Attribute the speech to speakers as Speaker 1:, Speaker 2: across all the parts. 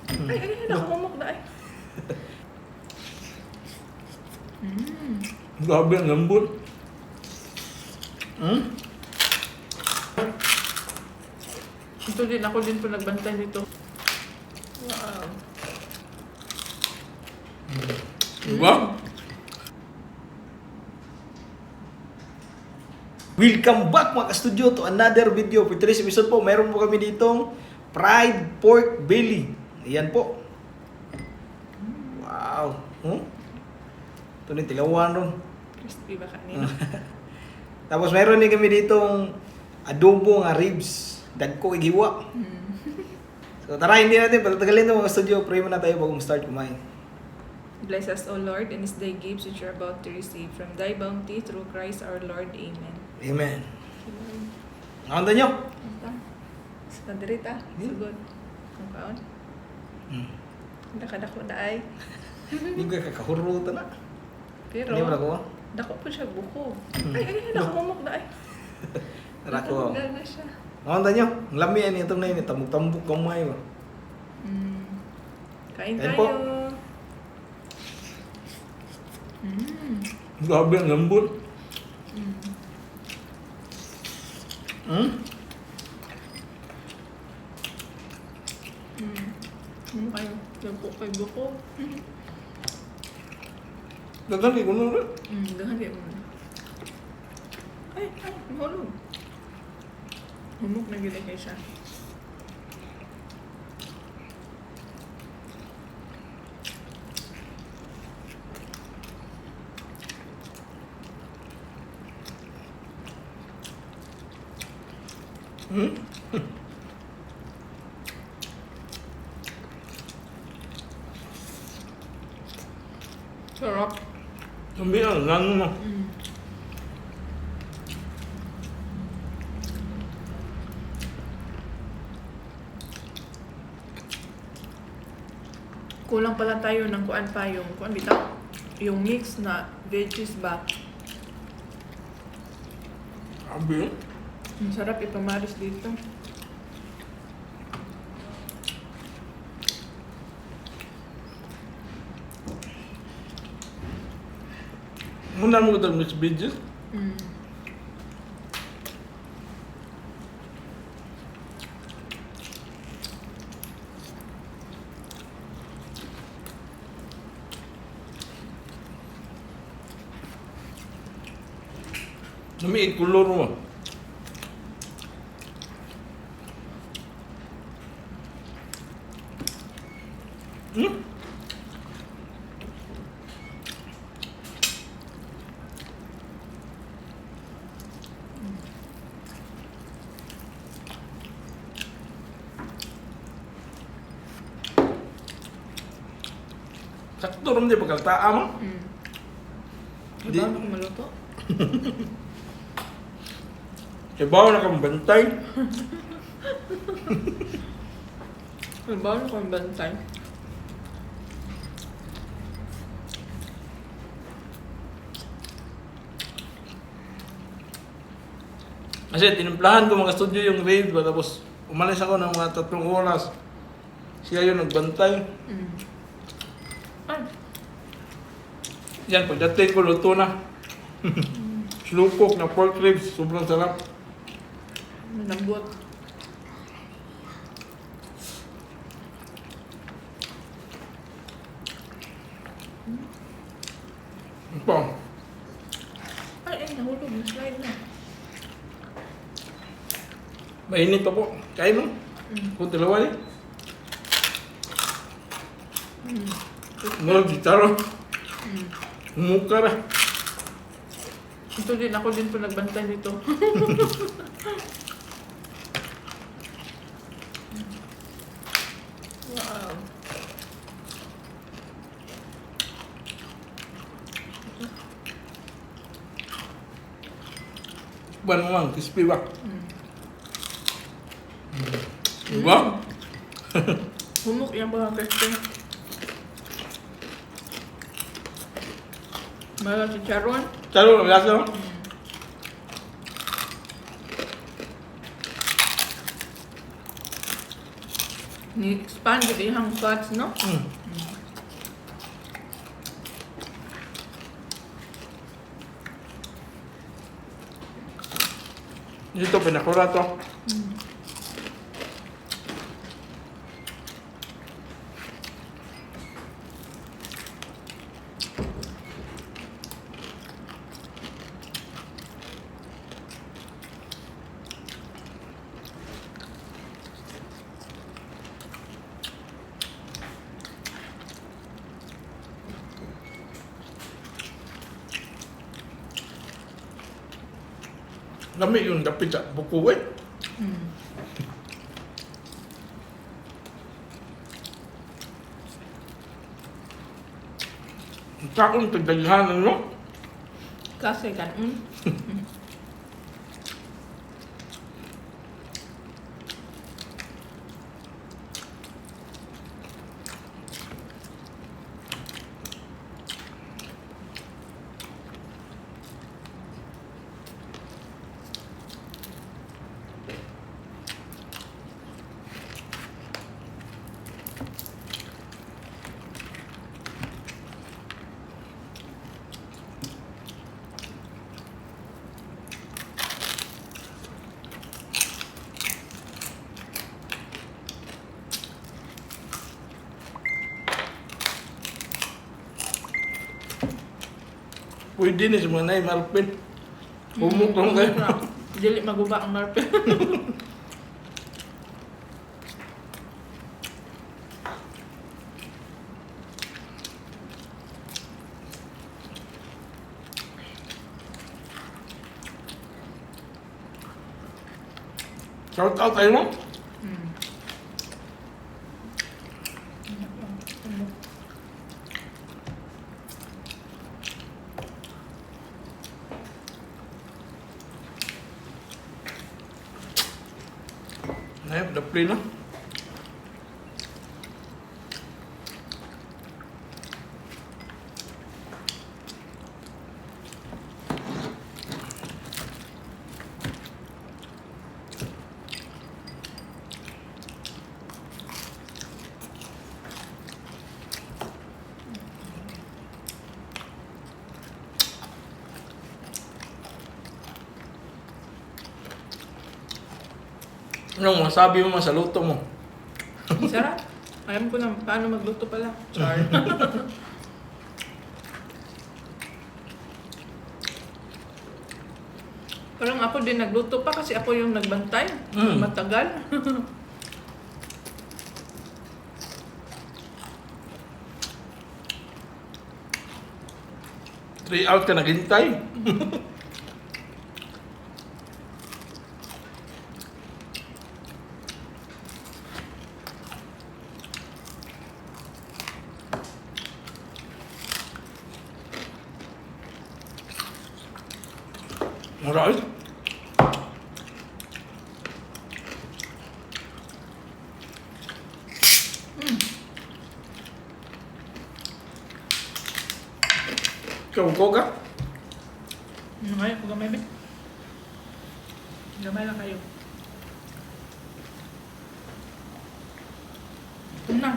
Speaker 1: Ay, ay, ay, nakamumok na ay.
Speaker 2: Grabe ang lambot.
Speaker 3: Hmm?
Speaker 1: Ito din, ako din po nagbantay nito. Wow.
Speaker 2: Diba?
Speaker 3: Welcome back, mga ka-studio, to another video. For today's episode po, meron po kami ditong fried pork belly. Ayan po. Wow. Hmm? Ito na yung tilawan ron.
Speaker 1: Crispy ba kanina?
Speaker 3: Tapos meron din kami ditong adobo nga ribs. Dagko igiwa. So tara, hindi natin patatagalin ito, mga studio. Pray muna tayo bago start kumain.
Speaker 1: Bless us, O Lord, and is thy gifts which are about to receive from thy bounty through Christ our Lord. Amen.
Speaker 3: Amen. Nakanta nyo?
Speaker 1: Anta. Sa dirita, sugod. Ang kaon. Nakadako na ay.
Speaker 3: Hindi ko kakahurutan na.
Speaker 1: Pero,
Speaker 3: Hindi mo nakuha?
Speaker 1: dako po siya buko. Ay, ay, ay, nakamumok na ay.
Speaker 3: Tara ko.
Speaker 1: Natanggal na siya.
Speaker 3: Nakanta nyo? Ang lami yan itong na yun. Tambok-tambok kamay ba?
Speaker 1: Kain
Speaker 3: Kain
Speaker 1: tayo.
Speaker 3: po.
Speaker 2: Grabe ang lambot.
Speaker 3: Hmm?
Speaker 1: Ano kayo? Dako kay buko.
Speaker 2: Dagan kay kuno rin.
Speaker 1: Dahan di mo. Ay, ay, mahulog. Humok na gila kay siya.
Speaker 2: Hmm?
Speaker 1: Sarap.
Speaker 2: Lambi ang lano mo.
Speaker 1: Kulang pala tayo ng kuan pa yung kuan bitaw. Yung mix na veggies ba.
Speaker 2: Grabe yun.
Speaker 1: Ang sarap ipamaris dito.
Speaker 2: Muna mo ito mix veggies. Lami kulor mo. Hmm? Sakto rin di pagkaltaa mo.
Speaker 1: Di
Speaker 2: Di-
Speaker 1: ba ako maluto?
Speaker 2: Ibaw na kang bantay.
Speaker 1: Ba ako bantay?
Speaker 2: Kasi tinimplahan ko, mga studio, yung rave ba, tapos umalis ako ng mga 3 oras. Siya yung nagbantay.
Speaker 1: Ay,
Speaker 2: Yan, pagdating ko, luto na. Slupok na pork ribs, sobrang sarap.
Speaker 1: malambot.
Speaker 2: Ito,
Speaker 1: Ay, ay, nahulog. Na-slide na.
Speaker 2: Mainit pa po. Kain mo. Kung dalawa eh. Murag gitaro. Humuka ra.
Speaker 1: Ito din, ako din po nagbantay nito. Wow.
Speaker 2: Buwan mo lang, crispy ba? Diba?
Speaker 1: Humok yung mga crispy. Mala si Charon.
Speaker 2: Charo, lasa mo?
Speaker 1: Ni-expand yung iyang thoughts, no?
Speaker 2: Mm. Dito, pinakura to. Lami yung dapit sa buko eh. Ang taong tagdaghanan, no?
Speaker 1: Kasi ganun.
Speaker 2: Pwede ni sa mga nay, marpin. Humok lang kayo.
Speaker 1: Dili maguba ang marpin.
Speaker 2: Shout out tayo, no? Nay, dapli na. Anong masabi mo sa luto mo?
Speaker 1: Ang sarap. Alam ko na paano magluto pala. Char. Parang ako din nagluto pa kasi ako yung nagbantay. Matagal.
Speaker 2: 3 hours ka naghintay. Mura eh. Ikaw, ko ka?
Speaker 1: Ano kayo? Gamay ba? Gamay lang kayo. Ito na.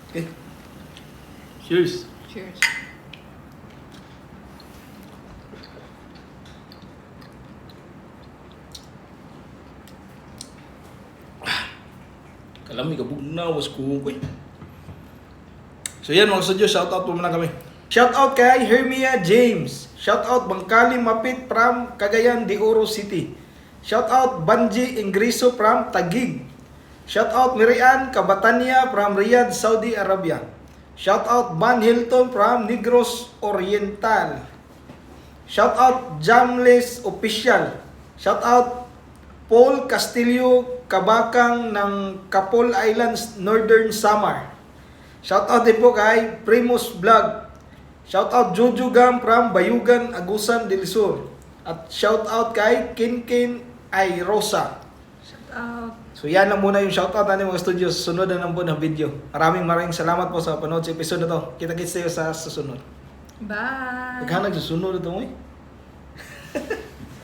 Speaker 2: Okay. Cheers.
Speaker 1: Cheers.
Speaker 2: Kalami kabugnaw, was kuko eh. So yan mga studio, shout out po muna kami.
Speaker 3: Shout out kay Hermia James. Shout out Bangkali Mapit from Cagayan de Oro City. Shout out Banji Ingriso from Taguig. Shout out Mirian Kabatania from Riyadh, Saudi Arabia. Shout out Van Hilton from Negros Oriental. Shout out Jamles Official. Shout out Paul Castillo Kabakang ng Kapol Islands, Northern Samar. Shout out din po kay Primus Vlog. Shout out Jojo Gam from Bayugan, Agusan del Sur. At shout out kay Kinkin Ay Rosa.
Speaker 1: Shout out.
Speaker 3: So yan lang muna yung shout out natin mga studio. Susunod na lang po ng video. Maraming maraming salamat po sa panood sa episode na to. Kita-kits tayo sa susunod.
Speaker 1: Bye!
Speaker 3: Naghanag susunod na to eh.